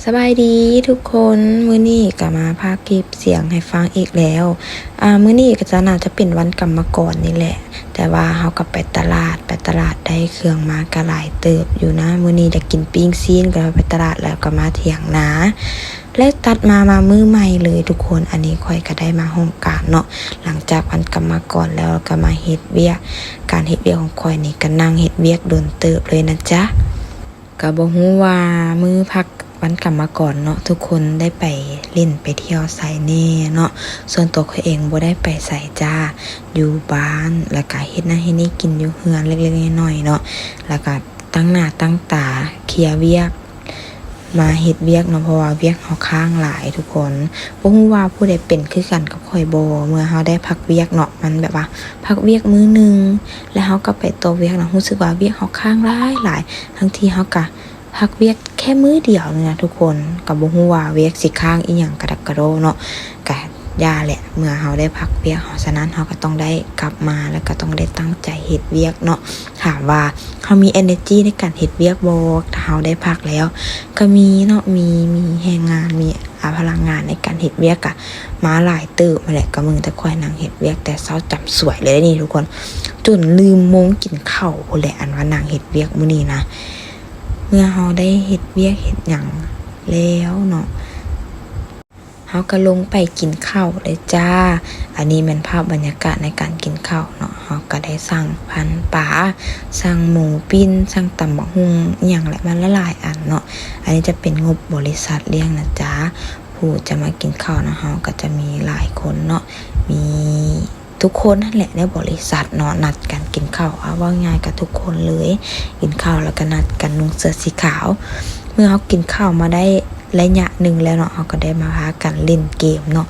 ສະບາຍດີທຸກຄົນ, ມື້ນີ້ກໍມາພາກເກັບສຽງໃຫ້ຟັງອີກແລ້ວ. ອາ ມື້ນີ້ກໍຈະ ໜ້າຈະເປັນວັນກຳມະກອນນີ້ແຫຼະ, ແຕ່ວ່າເຮົາກໍໄປຕະຫຼາດ, ໄປຕະຫຼາດໄດ້ເຄື່ອງມາກໍຫຼາຍເຕີບຢູ່ນະ. ມື້ນີ້ຢາກກິນປີ້ງຊີ້ນ ກໍເລີຍໄປຕະຫຼາດ ແລ້ວກໍມາຖຽງນາ ແລະ ຕັດມາ ມາມື້ໃໝ່ເລີຍທຸກຄົນ. ອັນນີ້ຂ້ອຍກໍໄດ້ມາຫ້ອງການເນາະ, ຫຼັງຈາກວັນກຳມະກອນແລ້ວກໍມາເຮັດວຽກ. ການເຮັດວຽກຂອງຂ້ອຍນີ້ກໍນັ່ງເຮັດວຽກດົນເຕີບເລີຍນະຈ໊ະ. ກໍບໍ່ຮູ້ວ່າມື້ພັກວັນກຳມະກອນເນາະ ທຸກຄົນໄດ້ໄປຫຼິ້ນໄປທ່ຽວໃສແດ່ເນາະ. ສ່ວນຕົວຂ້ອຍເອງບໍ່ໄດ້ໄປໃສຈ້າ, ຢູ່ບ້ານ ແລ້ວກະເຮັດນັ້ນເຮັດນີ້ກິນຢູ່ເຮືອນເລັກໆນ້ອຍໆເນາະ, ແລ້ວກະຕັ້ງໜ້າຕັ້ງຕາເຄຍວຽກ ມາເຮັດວຽກເນາະ, ເພາະວ່າວຽກເຮົາຄ້າງຫຼາຍທຸກຄົນ. ບໍ່ຮູ້ວ່າຜູ້ໃດເປັນຄືກັນກັບຂ້ອຍບໍ່? ເມື່ອເຮົາໄດ້ພັກວຽກເນາະ, ມັນແບບວ່າພັກວຽກມື້ໜຶ່ງ ແລ້ວເຮົາກໍໄປຕໍ່ວຽກເນາະ, ຮູ້ສຶກວ່າວຽກເຮົາຄ້າງຫຼາຍໆ ທັງທີ່ເຮົາກະພັກວຽກແຄ່ມື້ດຽວນີ້ນະທຸກຄົນ. ກໍບໍ່ຮູ້ວ່າວຽກຊິຄ້າງອີ່ຫຍັງກະດັກກະດໍເນາະ, ກະຢ່າແຫຼະ, ເມື່ອເຮົາໄດ້ພັກວຽກເຮົາ ສະນັ້ນເຮົາກໍຕ້ອງໄດ້ກັບມາ ແລ້ວກໍຕ້ອງໄດ້ຕັ້ງໃຈເຮັດວຽກເນາະ. ຖາມວ່າເຮົາມີເອເນີຈີໃນການເຮັດວຽກບໍ່ ຖ້າເຮົາໄດ້ພັກແລ້ວ? ກໍມີເນາະ, ມີ ມີແຮງງານ ມີ ອາ ພະລັງງານໃນການເຮັດວຽກກະມາຫຼາຍເຕີບຫັ້ນແຫຼະ. ກໍເບິ່ງແຕ່ຂ້ອຍນັ່ງເຮັດວຽກແຕ່ເຊົ້າຈຳສວຍເລີຍນີ້ທຸກຄົນ, ຈົນລືມໂມງກິນເຂົ້າພຸ້ນແຫຼະ, ອັນວ່ານັ່ງເຮັດວຽກມື້ນີ້ນະ. ເມື່ອເຮົາໄດ້ເຮັດວຽກເຮັດຫຍັງແລ້ວເນາະ, ເຮົາກໍລົງໄປກິນເຂົ້າເລີຍຈ້າ. ອັນນີ້ແມ່ນພາບບັນຍາກາດໃນການກິນເຂົ້າເນາະ, ເຮົາກໍໄດ້ສັ່ງພັນປາ, ສັ່ງໝູປີ້ນ, ສັ່ງຕຳບັກຫຸ່ງ ອີ່ຫຍັງແຫຼະ, ມັນຫຼາຍໆອັນເນາະ. ອັນນີ້ຈະເປັນງົບບໍລິສັດລ້ຽງນະຈ໊ະ. ຜູ້ຈະມາກິນເຂົ້ານຳເຮົາກໍຈະມີຫຼາຍຄົນເນາະ, ມີ ທຸກຄົນຫັ້ນແຫຼະໃນບໍລິສັດເນາະ, ນັດກັນກິນເຂົ້າ. ເອົາ ເວົ້າງ່າຍກໍທຸກຄົນເລີຍ, ກິນເຂົ້າແລ້ວກໍນັດກັນນຸ່ງເສື້ອສີຂາວ. ເມື່ອເຮົາກິນເຂົ້າມາໄດ້ໄລຍະໜຶ່ງແລ້ວເນາະ, ເຮົາກໍໄດ້ມາພາກັນຫຼິ້ນເກມເນາະ.